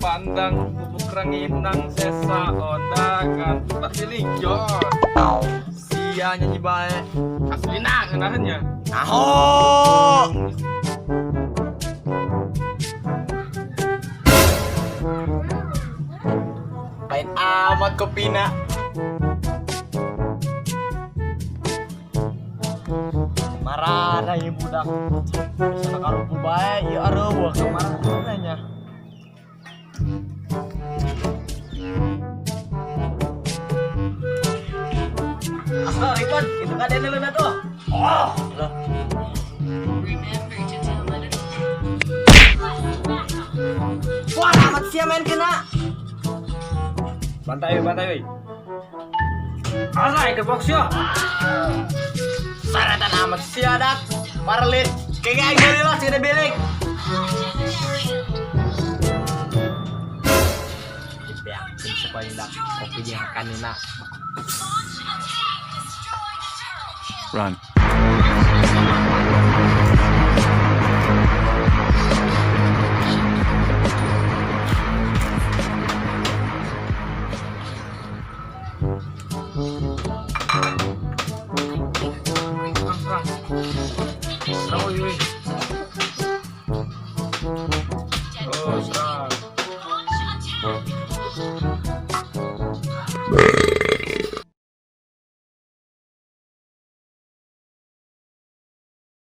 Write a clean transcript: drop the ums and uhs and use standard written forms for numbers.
Bandang, bubuk ranginang, sesa odagan. Tak pilih jor. Sia nyanyi bae. Asli nak ngenahannya. Aho. Pahit amat kopina. Marah ya budak. Bisa karupu bae ieu areuweuh kamana nya. Asal ribet, itu kan ada lu tuh. Oh, loh. Wah, amat sia main kena. Bantai, bantai, woi. Asal ke box ya. Saratan amat sia dak. Parlit. Kayak aing gorila sih ada belik. Dibeakin supaya dak kopi dihakan nak. Run. Serang, serang. Serang, woi, woi. Oh, serang.